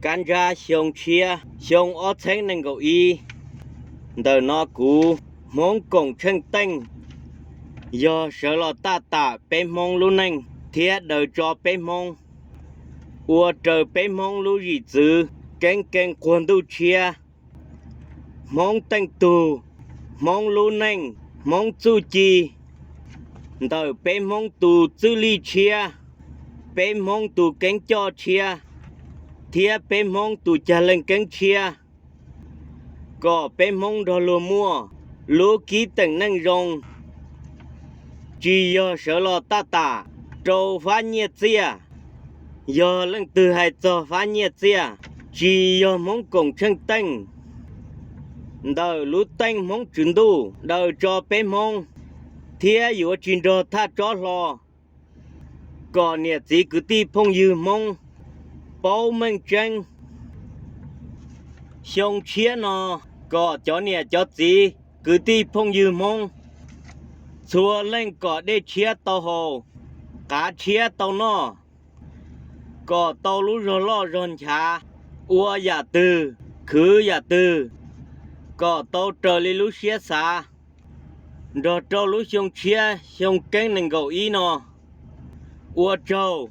kab ntsab xyoo tshiab xyoo ob txheeb nees nkaum ib. Ntawm no kuv Hmoob Koom Tsheej Teej yog sawv los taj tam peb Hmoob lub neej thiab daws tso peb Hmoob, ua raws peb Hmoob lub zim txwv keeb keeb quag ntuj tshiab, Hmoob teej tug, Hmoob lub neej, Hmoob txuj ci, ntawm peb Hmoob tus txwj lij tshiab, peb Hmoob tus keeb coj tshiab, thiab peb Hmoob tus cag leej keeb tshiab, kom peb Hmoob nrog luag muaj lub kib teem neej zoo. Tsis yog sawv los taj tam rau fab nyiaj txiaj. Yog leej twg hais txog fab nyiaj txiaj, tsis yog Hmoob Koom Tsheej Teej ntawm lub teej Hmoob Tswv Ntuj daws tso peb Hmoob, thiab yuav tsis nrog thaj tsob hlo. Kom niam txiv kwv tij phooj ywg Hmoob paub meej tseeb. Xyoo tshiab no, kom cov niam cov txiv kwv tij phooj ywg Hmoob txhua leej kom dej tshiab tau haus, qav tshiab tau noj, kom tau lub zog loj zog nchav, ua yam twg, khwv yam twg, kom tau raws li lub siab xav, nrog rau lub xyoo tshiab xyoo keeb nees nkaum ib no. Ua tsaug.